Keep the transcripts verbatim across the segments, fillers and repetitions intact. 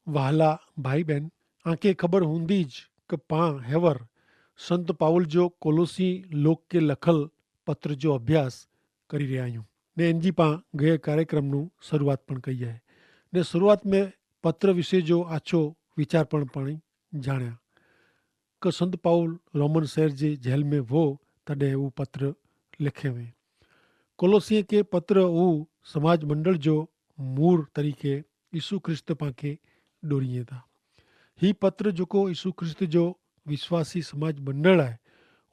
વહાલા ભાઈ બહેન, આંકે ખબર હુન્દી જ કે પાં હેવર સંત પાઉલ જો કોલોસી લોક કે લખલ પત્ર જો અભ્યાસ કરી રહ્યા હૈં. ને એનજી પાં ગયે કાર્યક્રમનું શરૂઆત પણ કઈ હૈ. ને શરૂઆત મેં પત્ર વિશે જો આછો વિચાર પણ પાણી જાણ્યા કે સંત પાઉલ રોમન શહેર જે જેલ મેં વો તદે ઉપત્ર લેખે વે. કોલોસિયે કે પત્ર ઉ સમાજ મંડળ જો મૂર તરીકે ઈસુ ખ્રિસ્ત પાંકે ડોરિયે થા. હી પત્ર જોકો ઈસુ ખ્રિસ્ત જો વિશ્વાસી સમાજ મંડળ આય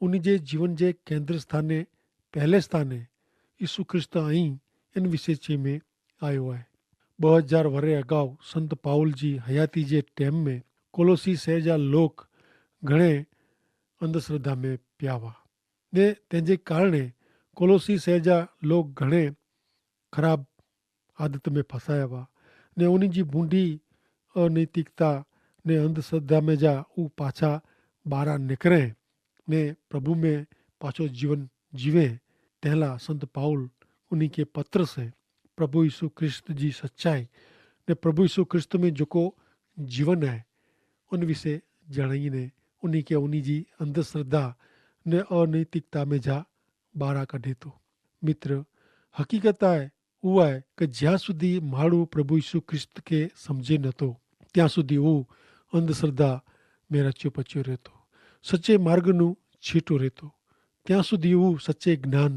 ઉની જે જીવન જે કેન્દ્ર સ્થાને પહેલે સ્થાને ઈસુ ખ્રિસ્ત અહીં એન વિશે ચેમે આયો આય. બહ હજાર વરે અગાઉ સંત પાઉલ જી હયાતી જે ટેમ મેં કોલોસી સહેજા લોક ઘણે અંધશ્રદ્ધા મેં પ્યાવા. ને તેનજે કારણે કોલોસી સહેજા લોક ઘણે ખરાબ આદત મેં ફસાયા વા. ને ઉની જી ભૂંડી અનૈતિકતા ને અંધશ્રદ્ધા મેં જા ઉપાછા બારા નેકરે ને પ્રભુ મેં પાછો જીવન જીવે. તેહલા સંત પાઉલ ઉની કે પત્ર સે પ્રભુ ઈસુ ખ્રિસ્ત જી સચ્ચાઈ ને પ્રભુ ઈસુ ખ્રિસ્ત મેં જોકો જીવન હૈ ઉન વિશે જણાઈ ને ઉની કે ઉની જી અંધશ્રદ્ધા ને અનૈતિકતા મેં જા બારા કઢે તો. મિત્ર, હકીકત આય ઉઆ કે જ્યાં સુધી માડૂ પ્રભુ ઈસુ ખ્રિસ્ત કે સમઝે નતો ત્યાં સુધી ઉ અંધશ્રદ્ધા મેં રચ્યો પચ્યો રહેતો, સચ્ચે માર્ગનું છીટો રહેતો. ત્યાં સુધી ઉ સચ્ચે જ્ઞાન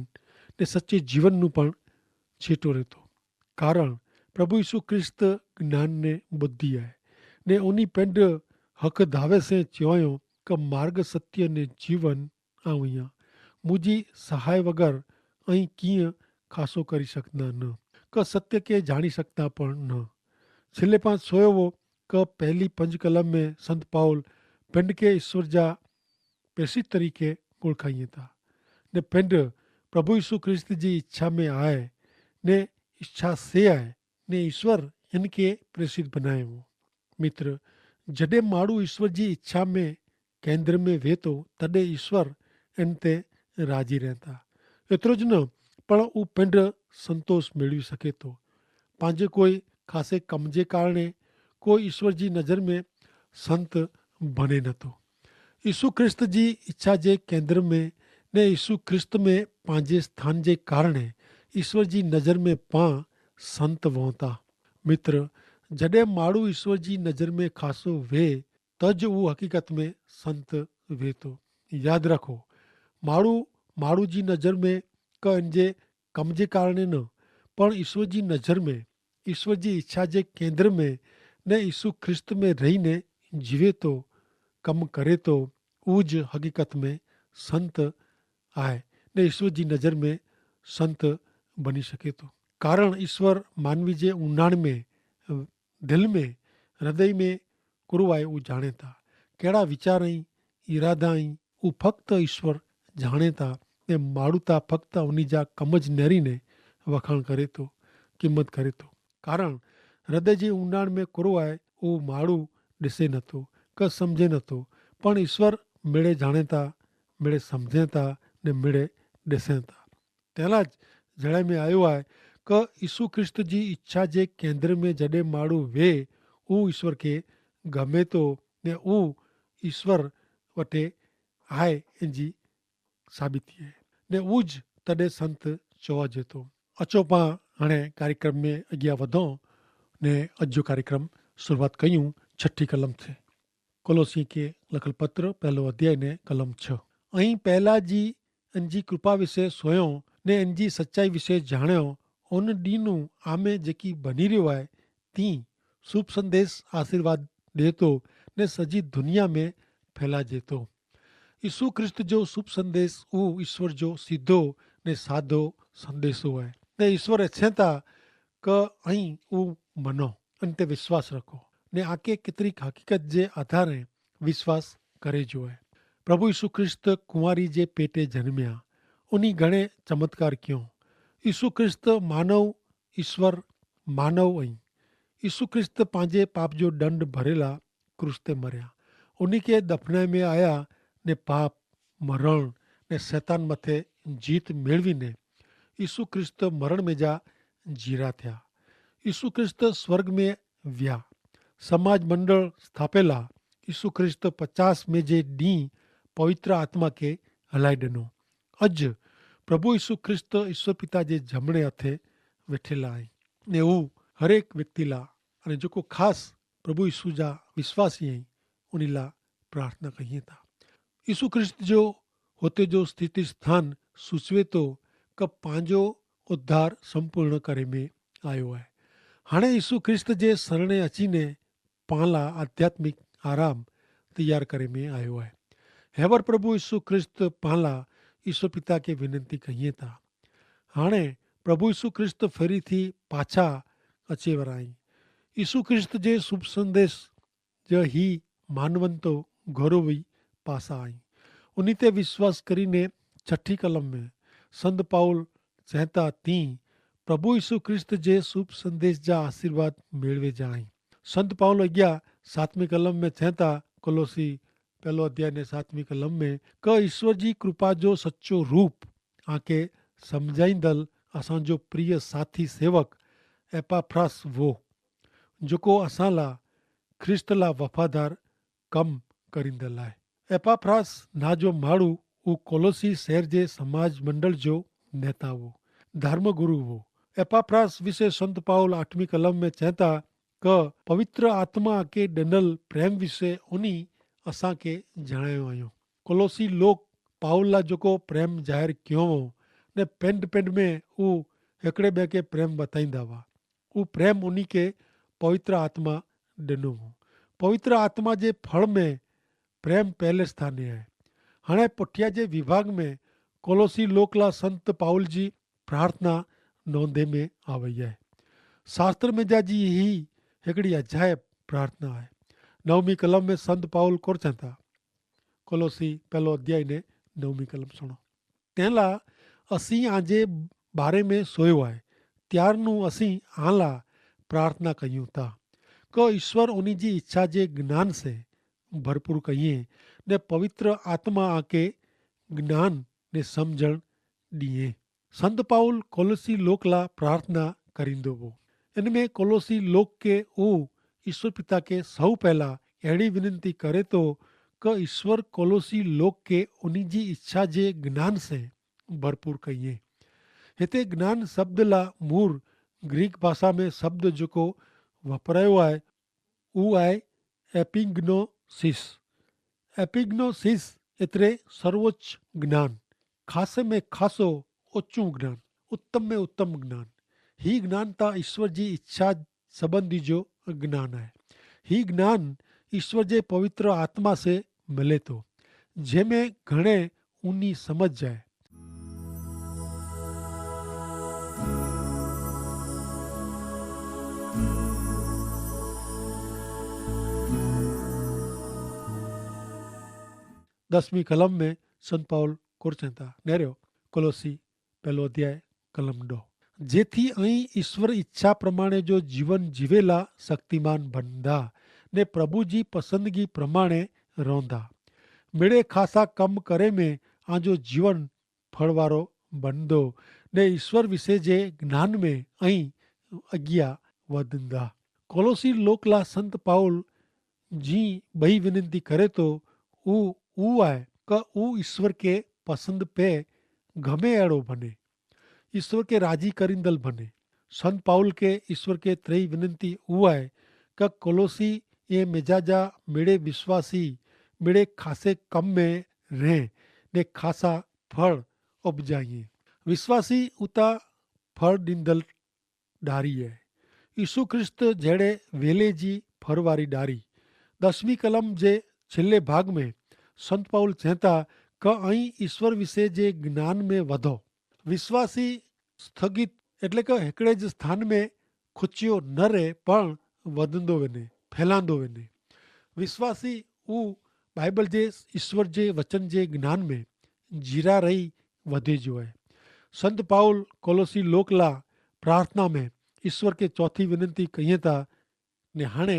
ને સચ્ચે જીવનનું પણ છીટો રહેતો. કારણ પ્રભુ ઈસુ ખ્રિસ્ત જ્ઞાન ને બુદ્ધિ આય. ને ઉની પેંડ હક ધાવે સે ચ્યોંયો કે માર્ગ સત્ય ને જીવન આઉં હિયા. મુઝે સહાય વગર અહીં કિયાં ખાસો કરી સકતા ન કે સત્ય કે જાણી સકતા પણ ન. છેલ્લે પાંચ સોયો વો કે પહેલી પંજ કલમ મેં સંત પાઉલ પિંડ કે ઈસવર જા પ્રેસિત તરીકે ઓળખાઈ થા. ને પિંડ પ્રભુ ઈસુ ખ્રિસ્ત જી ઈચ્છા મેં આય ને ઈચ્છા સે આય ને ઈસવર એન કે પ્રેસિત બનાયો. મિત્ર, જડે માડૂ ઈસવર જી ઈચ્છા મેં કેન્દ્ર મેં વેતો તદે ઈસ્વર એન તે રાજી રહેતા. એતરો જ ન પણ ઉપેંડ સંતોષ મેળવી સકે તો. પાંજે કોઈ ખાસે કમ જે કારણે કોઈ ઈસ્વર જી નજર મેં સંત ભને નતો. ઈસુ ખ્રિસ્ત જી ઇચ્છા જે કેન્દ્ર મેં ને ઈસુ ખ્રિસ્ત મેં પાંજે સ્થાન જે કારણે ઈસ્વર જી નજર મેં પાં સંત વોતા. મિત્ર, જડે માડૂ ઈસ્વર જી નજર મેં ખાસો વે તજ ઉહ હકીકત મેં સંત વેતો. યાદ રાખો, માડૂ માડૂ જી નજર મેં કે એન જે કમ જે કારણે ન, પણ ઈસ્વર જી નજર મેં ઈસ્વર જી ઇચ્છા જે કેન્દ્ર મેં ને ઈસુ ખ્રિસ્ત મેં રહી ને જીવેતો, કમ કરેતો, ઉજ હકીકત મેં સંત આય ને ઈસ્વર જી નજર મેં સંત બની શકેતો. કારણ ઈસ્વર માનવી જે ઉનાણ મેં દિલ મેં હૃદય મેં કુરવાય ઉજાણે તા. કહેડા વિચાર અહીં ઇરાદા અહીં ઉ ફક્ત ઇશ્વર જાણે તા. ને માડૂ તા ફક્ત ઉની જા કમ જ નેરી ને વખાણ કરે તો કિંમત કરે તો. કારણ હૃદય જે ઉનાણ મેં કુરવાય ઉ માડૂ ડિસે નતો કે સમઝે નતો. પણ ઇશ્વર મેળે જાણે તા, મેળે સમઝે તા, ને મેળે ડિસે તા. તેલા જ જણાઈ મેં આયો આય કે ઈસુ ખ્રિસ્ત જી ઇચ્છા જે કેન્દ્ર મેં જડે માડૂ વે ઉ ઈસ્વર કે ગમે તો ને ઉ ઈસ્વર વટે આય એનજી સાબિતી હૈ. ને ઉજ તદે સંત ચોવા જેતો. અચો પાં હણે કાર્યક્રમ મેં અગિયા વધો ને અજો કાર્યક્રમ શરૂઆત કહ્યું. છઠી કલમ થે કોલોસી કે લખલ પત્ર પહેલો અધ્યાય ને કલમ છ. અહીં પહેલા જી એનજી કૃપા વિશે સોયો ને એનજી સચ્ચાઈ વિશે જાણ્યો. ઉન દીનું આમે જેકી ભની રહ્યો આય તી શુભ સંદેશ આશીર્વાદ દેતો ને સજી દુનિયા મેં ફેલા જેતો. ઈસુ ખ્રિસ્ત જો શુભ સંદેશ ઉ ઈસ્વર જો સીધો ને સાધો સંદેશો આય. ને ઈસ્વર એછેતા કે અહીં ઉ મનો અને તે વિશ્વાસ રખો ને આકે કિતરી હકીકત જે આધારે વિશ્વાસ કરે જો હૈ. પ્રભુ ઈસુ ખ્રિસ્ત કુંવારી જે પેટે જન્મ્યા ઉની ઘણે ચમત્કાર ક્યો. ઈસુ ખ્રિસ્ત માનવ ઈસ્વર માનવ અહીં. ઈસુ ખ્રિસ્ત પાંજે પાપ જો દંડ ભરેલા ક્રૂસ તે મર્યા. ઉની કે દફનાઈ મેં આયા ને પાપ, મરણ ને સૈતાન મતે જીત મેળવી ને ઈસુ ખ્રિસ્ત મરણ મેં જા જીરા થ્યા. ઈસુ ખ્રિસ્ત સ્વર્ગ મેં વ્યા. સમાજ મંડળ સ્થાપેલા ઈસુ ખ્રિસ્ત પચાસ મેં જે દી પવિત્ર આત્મા કે હલાઈ દેનો. અજ પ્રભુ ઈસુ ખ્રિસ્ત ઈસુ પિતા જે જમણે હાથે વેઠેલા હૈં. ને ઉં હરેક વ્યક્તિલા અને જોકો ખાસ પ્રભુ ઈસુ જા વિશ્વાસી હૈં ઉનીલા પ્રાર્થના કહિએ તા. ઈસુ ખ્રિસ્ત જો હોતે જો સ્થિતિ સ્થાન સૂચવે તો કે પાંજો ઉદ્ધાર સંપૂર્ણ કરે મેં આયો હૈ. હાણે ઈસુ ખ્રિસ્ત જે સરણે અચીને પાંલા આધ્યાત્મિક આરામ તૈયાર કરે મેં આયો હૈ. હેવર પ્રભુ ઈસુ ખ્રિસ્ત પાંલા ઈસુ પિતા કે વિનંતી કહિએ તા. હાણે પ્રભુ ઈસુ ખ્રિસ્ત ફેરી થી પાછા અચેવર આઈ. ઈસુ ખ્રિસ્ત જે શુભ સંદેશ જે હી માનવંતો ઘરોવી પાસા આઈ. ઉની તે વિશ્વાસ કરીને છઠી કલમ મેં સંત પાઉલ ચેંતા તી પ્રભુ ઈસુ ખ્રિસ્ત જે શુભ સંદેશ જા આશીર્વાદ મેળવે જા આઈ. સંત પાઉલ અગિયા સાતમી કલમ મેં ચેંતા, કોલોસી પહેલો અધ્યાય ને સાતમી કલમ મેં, કે ઈસવર જી કૃપા જો સચો રૂપ આકે સમઝાઈંદલ અસાંજો પ્રિય સાથી સેવક એપાફ્રાસ વો, જોકો અસાંલા ખ્રિસ્તલા વફાદાર કમ કરીંદલ આય. એપાફ્રાસ ના જો માડૂ ઉં કોલોસી શહેર જે સમાજ મંડળ જો નેતા વો, ધર્મગુરુ વો. એપાફ્રાસ વિશે સંત પાઉલ આઠમી કલમ મેં ચેંતા કે પવિત્ર આત્મા કે દનલ પ્રેમ વિશે ઉની અસાંકે જણાયો આયો. કોલોસી લોક પાઉલ લા જોકો પ્રેમ જાહેર ક્યો વો ને પેંડ પેંડ મેં ઉં હેકડ઼ે બે કે પ્રેમ બતાઈંદા વા. ઉં પ્રેમ ઉની કે પવિત્ર આત્મા દનો વો. પવિત્ર આત્મા જે ફળ મેં પ્રેમ પહેલે સ્થાને આય. હણે પઠ્યા જે વિભાગ મેં કોલોસી લોકલા સંત પાઉલ જી પ્રાર્થના નોંધે મેં આવય હૈ. શાસ્ત્ર મેં જા જી હી હેકડ઼ી અજાયબ પ્રાર્થના હૈ. નવમી કલમ મેં સંત પાઉલ કોર ચેંતા. કોલોસી પહેલો અધ્યાય ને નવમી કલમ સુણો. તેનલા અસી આજે બારે મેં સોયો હૈ, ત્યારનું અસી આલા પ્રાર્થના કહ્યું તા કે ઈસ્વર ઉની જી ઇચ્છા જે જ્ઞાન સે ભરપૂર કહિએ ને પવિત્ર આત્મા આકે જ્ઞાન ને સમઝણ દિયે. સંત પાઉલ કોલોસી લોક લા પ્રાર્થના કરીંદો વો. એન મેં કોલોસી લોક કે ઉં ઈસ્વર પિતા કે સૌ પહેલા એડી વિનંતી કરે તો કે ઈસ્વર કોલોસી લોક કે ઉની જી ઇચ્છા જે જ્ઞાન સે ભરપૂર કહિએ. હેતા જ્ઞાન શબ્દ લા મૂર ગ્રીક ભાષા મેં શબ્દ જોકો વપરાયો આય ઉ આય એપિગ્નોસિસ. એપિગ્નોસિસ એતરે સર્વોચ્ચ જ્ઞાન, ખાસે મેં ખાસો ઓચ્ચું જ્ઞાન, ઉત્તમ મેં ઉત્તમ જ્ઞાન. હી જ્ઞાન તા ઈસ્વર જી ઇચ્છા સંબંધી જો જ્ઞાન આય. હી જ્ઞાન ઈસ્વર જે પવિત્ર આત્મા સે મિલે તો, જેહ મેં ઘણે ઉની સમજ જાય. દસમી કલમ મેં સંત પાઉલ કોરચેંતા નેર્યો, કોલોસી પહેલો અધ્યાય કલમ દો. જેથી અહીં ઈસ્વર ઇચ્છા પ્રમાણે જો જીવન જીવેલા શક્તિમાન ભનદા ને પ્રભુ જી પસંદગી પ્રમાણે રોંધા, મેળે ખાસા કમ કરે મેં આજો જીવન ફળવારો ભનદો ને ઈસ્વર વિશે જે જ્ઞાન મેં અહીં અગિયા વધંદા. કોલોસી લોકલા સંત પાઉલ જી બહી વિનંતી કરે તો ઉ ઉ આય કે ઉ ઈસ્વર કે પસંદ પે ગમે એડો ભને, ઈસ્વર કે રાજી કરીંદલ ભને. સંત પાઉલ કે ઈસ્વર કે ત્રેય વિનંતી ઉ આય કે કોલોસી એ મેજાજા મેડે વિશ્વાસી મેડે ખાસે કમ મેં રહે ને ખાસા ફળ અપજાઈએ. વિશ્વાસી ઉતા ફળ દીંદલ ડારી હૈ. ઈસુ ખ્રિસ્ત જેડ઼ે વેલે જી ફરવારી ડારી. દસમી કલમ જે છેલ્લે ભાગ મેં સંત પાઉલ ચેંતા કે અહીં ઈસ્વર વિશે જે જ્ઞાન મેં વધો. વિશ્વાસી સ્થગિત એટલે કે હેકડ઼ે જ સ્થાન મેં ખુચ્યો ન રહે પણ વધંદો વેને, ફેલાંદો વેને. વિશ્વાસી ઉ બાઈબલ જે ઈસ્વર જે વચન જે જ્ઞાન મેં જીરા રહી વધે જો હૈ. સંત પાઉલ કોલોસી લોકલા પ્રાર્થના મેં ઈસ્વર કે ચોથી વિનંતી કહિયે તા. ને હાણે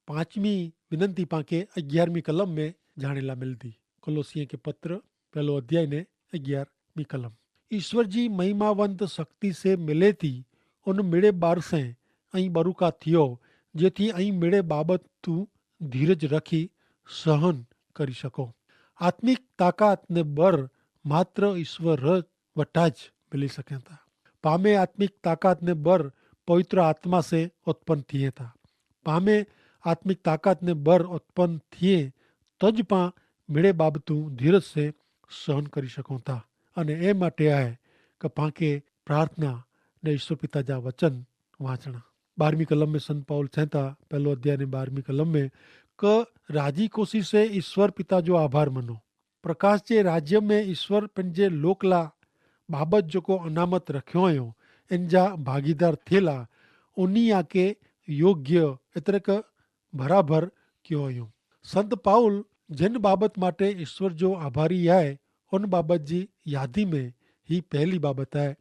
પાંચમી વિનંતી પાંકે અગિયારમી કલમ મેં જાણેલા મિલતી. કોલોસિયે કે પત્ર પહેલો અધ્યાય ને અગિયારમી કલમ. ઈસ્વર જી મહિમાવંત શક્તિ સે મિલેતી ઉન મિડે બારસે અહીં બરુકા થિયો જેથી અહીં મેળે બાબત તું ધીરજ રખી સહન કરી શકો. આત્મિક તાકાત ને બર માત્ર ઈશ્વર વટા જ મિલી શકેતા. પામે આત્મિક તાકાત ને બર પવિત્ર આત્મા સે ઉત્પન થિયેતા. પામે આત્મિક તાકાત ને બર ઉત્પન થિયે તજ પા મેળે બાબતું ધીરજ સે સહન કરી શકોતા. અને એ માટે આય કે પાંકે પ્રાર્થના ને ઈશ્વર પિતા જા વચન વાંચણા. બારમી કલમ મેં સંત પાઉલ છેંતા પહેલો અધ્યાય ને બારમી કલમ મેં કે રાજી કોશી સે ઈશ્વર પિતા જો આભાર મનો. પ્રકાશ જે રાજ્ય મેં ઈશ્વર પન જે લોકલા બાબત જોકો અનામત રખ્યો અયો એન જા ભાગીદાર થેલા ઉની આકે યોગ્ય એતરે કે ભરાભર ક્યો અયો. સંત પાઉલ જેન બાબત માટે ઈશ્વર જો આભારી આય ઉન બાબત જી યાદી મેં હી પહેલી બાબત આય.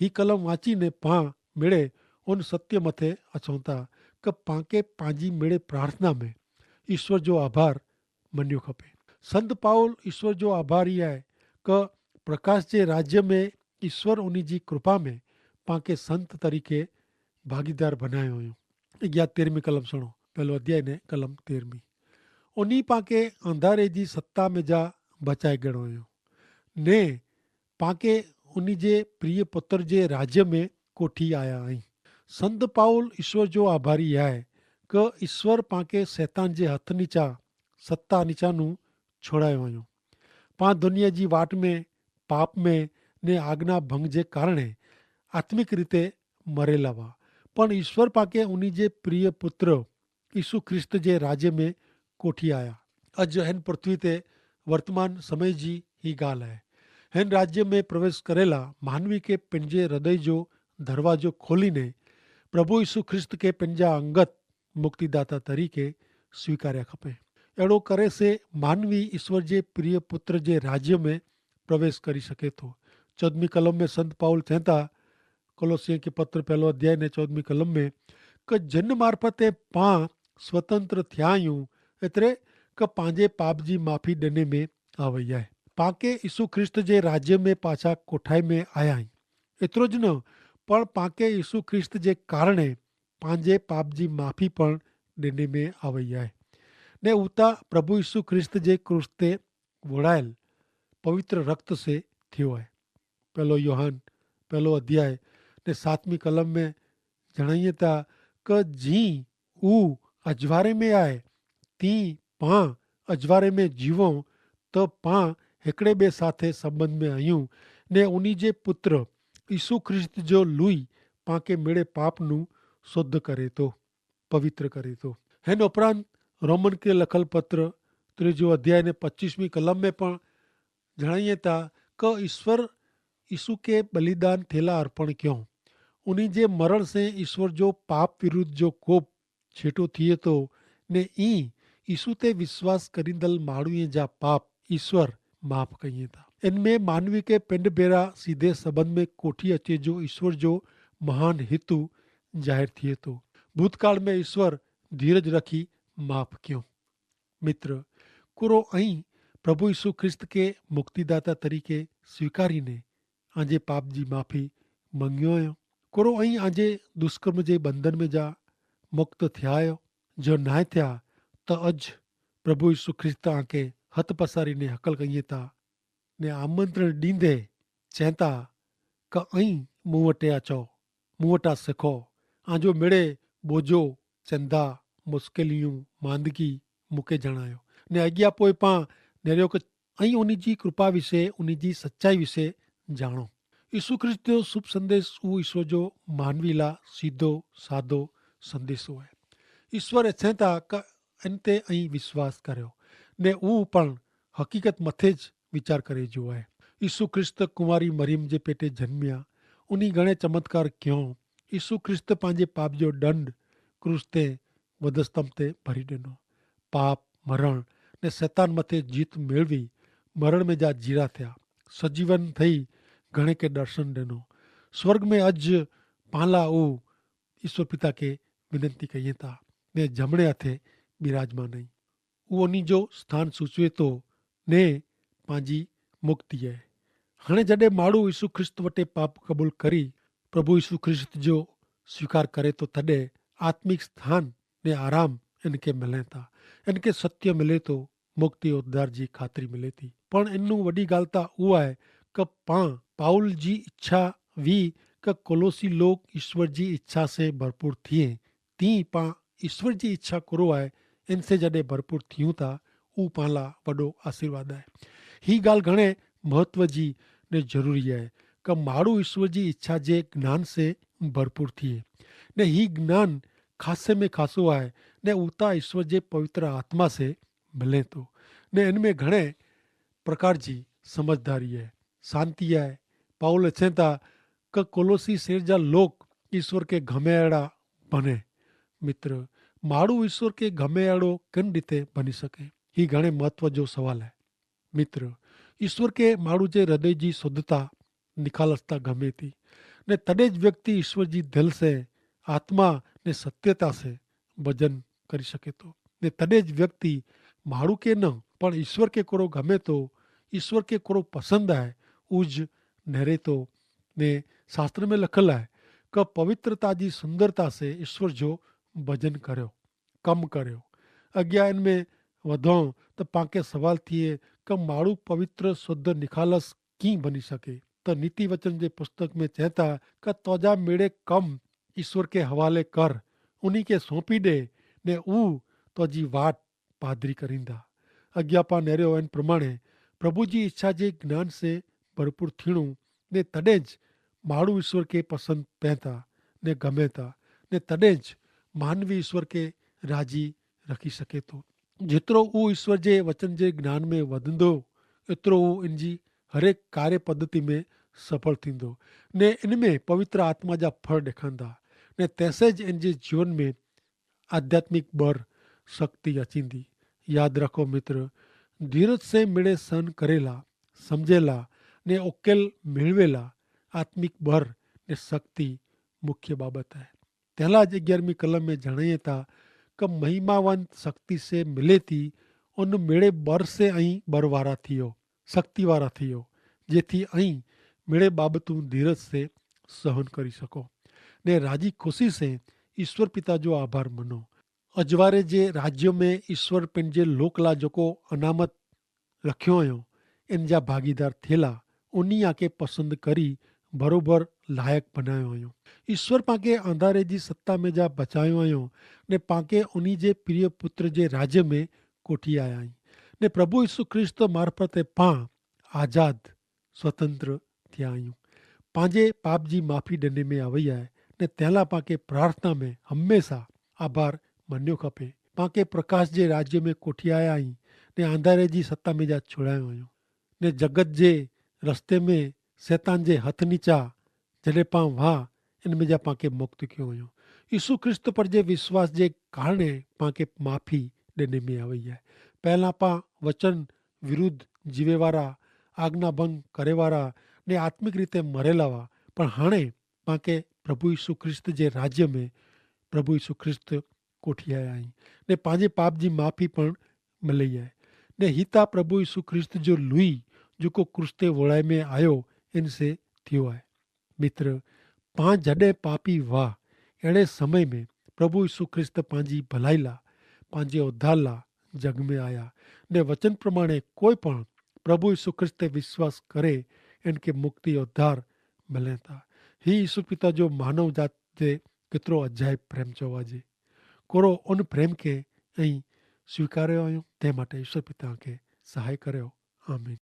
હી કલમ વાંચી ને પાં મેળે ઉન સત્ય મતે અછોતા કે પાંકે પાંજી મેળે પ્રાર્થના મેં ઈશ્વર જો આભાર મન્યો ખપે. સંત પાઉલ ઈશ્વર જો આભારી આય કે પ્રકાશ જે રાજ્ય મેં ઈશ્વર ઉની જી કૃપા મેં પાંકે સંત તરીકે ભાગીદાર ભનાયો અયો. અગિયા તેરમી કલમ સુણો. પહેલો અધ્યાય ને કલમ તેરમી. ઉની પાંકે અંધારે જી સત્તા મેં જા બચાઈ ગણો અયો ને પાંકે ઉની જે પ્રિય પુત્ર જે રાજ્ય મેં કોઠી આયા અઇં. સંત પાઉલ ઈશ્વર જો આભારી આય કે ઈશ્વર પાંકે સૈતાન જે હથ નીચા સત્તા નીચાનું છોડાયો અયો. પાં દુનિયા જી વાટ મેં પાપ મેં ને આજ્ઞા ભંગ જે કારણે આત્મિક રીતે મરેલા વા. પણ ઈશ્વર પાંકે ઉની જે પ્રિય પુત્ર ઈસુ ખ્રિસ્ત જે રાજ્ય મેં કોઠી આયા. અજ હેન પૃથ્વી તે વર્તમાન સમય જી હી ગાલ હૈ. હેન રાજ્ય મેં પ્રવેશ કરેલા માનવી કે પન જે હૃદય જો દરવાજો ખોલી ને પ્રભુ ઈસુ ખ્રિસ્ત કે પન જા અંગત મુક્તિદાતા તરીકે સ્વીકાર્યા ખપે. એડો કરે સે માનવી ઈસ્વર જે પ્રિય પુત્ર જે રાજ્ય મેં પ્રવેશ કરી શકે થો. ચૌદમી કલમ મેં સંત પાઉલ ચેંતા, કોલોસિયન કે પત્ર પહેલો અધ્યાય ને ચૌદમી કલમ મેં, કે જેન મારફતે પાં સ્વતંત્ર થ્યાયું એતરે કે પાંજે પાપ જી માફી દેને મેં આવય હૈ. પાંકે ઈસુ ખ્રિસ્ત જે રાજ્ય મેં પાછા કોઠાઈ મેં આયા હૈં. એતરો જ ન પણ પાંકે ઈસુ ખ્રિસ્ત જે કારણે પાંજે પાપ જી માફી પણ દેને મેં આવય હૈ. ને ઉતા પ્રભુ ઈસુ ખ્રિસ્ત જે ક્રૂસ તે વોડાયેલ પવિત્ર રક્ત સે થ્યો હૈ. પહેલો યોહાન પહેલો અધ્યાય ને સાતમી કલમ મેં જણાયે તા કે જી ઉ અજવારે મેં આય તી પાં અજવારે મેં જીવો, તો પાં હેકડ઼ે બે સાથે સંબંધ મેં અયું ને ઉની જે પુત્ર ઈસુ ખ્રિસ્ત જો લુઈ પાંકે મેળે પાપનું શુદ્ધ કરે તો પવિત્ર કરે તો. હેન ઉપરાંત રોમન કે લખલ પત્ર ત્રીજો અધ્યાય ને પચ્ચીસમી કલમ મેં પણ જણાયે તા કે ઈસ્વર ઈસુ કે બલિદાન થેલા અર્પણ ક્યો. ઉની જે મરણ સે ઈસ્વર જો પાપ વિરુદ્ધ જો કોપ છેટો થિયે તો ને ઈ ઈસુ તે વિશ્વાસ કરીંદલ માણુએ જા પાપ ઈસ્વર માફ કહિયે તા. એન મેં માનવી કે પેંડ ભેરા સીધે સંબંધ મેં કોઠી અચે જો ઈસ્વર જો મહાન હેતુ જાહેર થિયે તો. ભૂતકાળ મેં ઈસ્વર ધીરજ રખી માફ ક્યો. મિત્ર, કુરો અહીં પ્રભુ ઈસુ ખ્રિસ્ત કે મુક્તિદાતા તરીકે સ્વીકારી ને આજે પાપ જી માફી મંગ્યો આયો? કોરો અહીં આજે દુષ્કર્મ જે બંધન મેં જા મુક્ત થ્યા આયો? જો નાય થ્યા તો અજ પ્રભુ ઈસુ ખ્રિસ્ત આંકે હત પસારી ને હકલ કહિયે તા ને આમંત્રણ દીંધે ચેંતા કે અહીં મુવટે આચો, મુવટા સિખો. આજો મેળે બોજો, ચંદા, મુસ્કેલિયું, માંદગી મુકે જણાયો. ને અગિયા પોય પાં નેર્યો કે અહીં ઉની જી કૃપા વિશે ઉની જી સચ્ચાઈ વિશે જાણો. ઈસુ ખ્રિસ્ત જો શુભ સંદેશ ઉ ઈસુ જો માનવીલા સીધો સાધો સંદેશો હૈ. ઈસ્વર એછેંતા કે એન તે અહીં વિશ્વાસ કર્યો ને ઉ પણ હકીકત મતે જ વિચાર કરે જો હૈ. ઈસુ ખ્રિસ્ત કુંવારી મરિયમ જે પેટે જન્મ્યા, ઉની ઘણે ચમત્કાર ક્યો. ઈસુ ખ્રિસ્ત પાંજે પાપ જો દંડ ક્રૂસ તે વધસ્તંભ તે ભરી દેનો. પાપ, મરણ ને સૈતાન મતે જીત મેળવી મરણ મેં જા જીરા થ્યા, સજીવન થઈ ઘણે કે દર્શન દેનો. સ્વર્ગ મેં અજ પાંલા ઉ ઈસ્વર પિતા કે વિનંતી કહિયે તા ને જમણે હાથે બિરાજમાન હૈં. ઉ અની જો સ્થાન સૂચવે તો ને પાંજી મુક્તિ હૈ. હણે જડે માડૂ ઈસુ ખ્રિસ્ત વટે પાપ કબૂલ કરી પ્રભુ ઈસુ ખ્રિસ્ત જો સ્વીકાર કરે તો તદે આત્મિક સ્થાન ને આરામ એનકે મિલે થા. એનકે સત્ય મિલે તો મુક્તિ ઉદ્ધાર જી ખાતરી મિલે થી. પણ એનનું વડી ગાલ તા ઉઆ હૈ કે પાં પાઉલ જી ઇચ્છા વી કે કોલોસી લોક ઇશ્વર જી ઇચ્છા સે ભરપૂર થિયે, તી પાં ઇશ્વર જી ઇચ્છા કરો આય એનસે જડે ભરપૂર થિયું તા ઉપાલા વડો આશીર્વાદ આય. હી ગાલ ઘણે મહત્વ જી ને જરૂરી આય કે માડૂ ઇશ્વર જી ઇચ્છા જે જ્ઞાન સે ભરપૂર થિયે. ને હી જ્ઞાન ખાસે મેં ખાસો આય ને ઉતા ઇશ્વર જે પવિત્ર આત્મા સે ભલે તો ને એન મેં ઘણે પ્રકાર જી સમઝદારી હૈ, શાંતિ હૈ. પાઉલ અચ્છે તા કે કોલોસી શેર જા લોક ઇશ્વર કે ઘમે એડા ભને. મિત્ર, માડૂ ઇશ્વર કે ઘમે એડો કેન રીતે ભની શકે? હી ઘણે મહત્વ જો સવાલ હૈ. મિત્ર, ઇશ્વર કે માડૂ જે હૃદય જી શુદ્ધતા નિખાલસતા ઘમે તી, ને તદે જ વ્યક્તિ ઇશ્વર જી ધલ સે આત્મા ને સત્યતા સે ભજન કરી શકે તો. ને તદે જ વ્યક્તિ માડૂ કે ન પણ ઇશ્વર કે કોરો ઘમે તો, ઇશ્વર કે કોરો પસંદ આય, ઉજ નહરે તો. ને શાસ્ત્ર મેં લખલ આય કે પવિત્રતા જી સુંદરતા સે ઇશ્વર જો ભજન કર્યો, કમ કર્યો. અગિયા એન મેં વધો તો પાંકે સવાલ થિયે કે માડૂ પવિત્ર શુદ્ધ નિખાલસ કી ભની શકે? તો નીતિ વચન જે પુસ્તક મેં ચેતા કે તોજા મેડે કમ ઇશ્વર કે હવાલે કર, ઉની કે સોંપી દે, ને ઉ તોજી વાટ પાદરી કરીંદા. અજ્ઞાપા નેર્યો એન પ્રમાણે પ્રભુ જી ઇચ્છા જે જ્ઞાન સે ભરપૂર થીણું, ને તદે જ માડૂ ઇશ્વર કે પસંદ પૈતા ને ગમેતા, ને તદે જ માનવી ઇશ્વર કે રાજી રખી શકેતો. જેતરો ઉ ઇશ્વર જે વચન જે જ્ઞાન મેં વધંદો, એતરો ઉ ઇનજી હરેક કાર્ય પદ્ધતિ મેં સફળ થીંદો, ને ઇનમેં પવિત્ર આત્મા જા ફર દેખાંદા, ને તેસે જ ઇનજે જીવન મેં આધ્યાત્મિક બર શક્તિ અચીંદી. યાદ રાખો મિત્ર, ધીરજ સે મેળે સહન કરેલા, સમઝેલા ને ઉકેલ મેળવેલા આત્મિક બર ને શક્તિ મુખ્ય બાબત હૈ. તેલા જ અગિયારમી કલમ મેં જણાયે તા કે મહિમાવંત શક્તિ સે મિલેતી ઉન મેળે બર સે અહીં બરવારા થિયો, શક્તિવારા થિયો, જેથી અહીં મેળે બાબતું ધીરજ સે સહન કરી શકો ને રાજી ખુશી સે ઇશ્વર પિતા જો આભાર મનો. અજવારે જે રાજ્યો મેં ઇશ્વર પેનજે લોકલા જોકો અનામત રખ્યો અયો, એન જા ભાગીદાર થેલા ઉની આકે પસંદ કરી ભરોભર લાયક બનાયો અયો. ઇશ્વર પાંકે અંધારે જી સત્તા મેં જા બચાયો અયો ને પાંકે ઉની જે પ્રિય પુત્ર જે રાજ્ય મેં કોઠી આયા હી. ને પ્રભુ ઇશુ ખ્રિસ્ત મારફતે પાં આજાદ સ્વતંત્ર થિયા અયું. પાંજે પાપ જી માફી ડેને મેં આવયા હૈ ને તેલા પાંકે પ્રાર્થના મેં હમેંસા આભાર મન્યો ખપે. પાંકે પ્રકાશ જે રાજ્ય મેં કોઠી આયા હી ને આંધારે જી સત્તા મેં જા છોડાયો અયો ને જગત જે રસ્તે મેં સેતાન જે હથ નીચા જડે પાં વાહ એન મેં જા પાંકે મુક્ત ક્યો અયો. ઇશુ ખ્રિસ્ત પર જે વિશ્વાસ જે કારણે પાંકે માફી ડેને મેં આવયા હૈ. પહેલા પાં વચન વિરુદ્ધ જીવેવારા, આજ્ઞાભંગ કરેવારા ને આત્મિક રીતે મરેલાવા, પણ હાણે પાંકે પ્રભુ ઈસુ ખ્રિસ્ત જે રાજ્ય મેં પ્રભુ ઈસુ ખ્રિસ્ત કોઠિયા આઈ ને પાંજે પાપ જી માફી પણ મલેયા હૈ. ને હિતા પ્રભુ ઈસુ ખ્રિસ્ત જો લુઈ જોકો ક્રૂસ તે વોળાઈ મેં આયો એન સે થિયો હૈ. મિત્ર, પાં જડે પાપી વાહ એડે સમય મેં પ્રભુ ઈસુ ખ્રિસ્ત પાંજી ભલાઈલા પાંજે ઉદ્ધારલા જગ મેં આયા. ને વચન પ્રમાણે કોઈ પણ પ્રભુ ઈસુ ખ્રિસ્ત તે વિશ્વાસ કરે એન કે મુક્તિ ઉદ્ધાર મલેતા. હી ઈસુ પિતા જો માનવ જાત જે કેતરો અજાયબ પ્રેમ ચોવાજે. કોરો ઉન પ્રેમ કે અહીં સ્વીકાર્યો આયો તે માટે ઈસુ પિતા કે સહાય કર્યો. આમીન.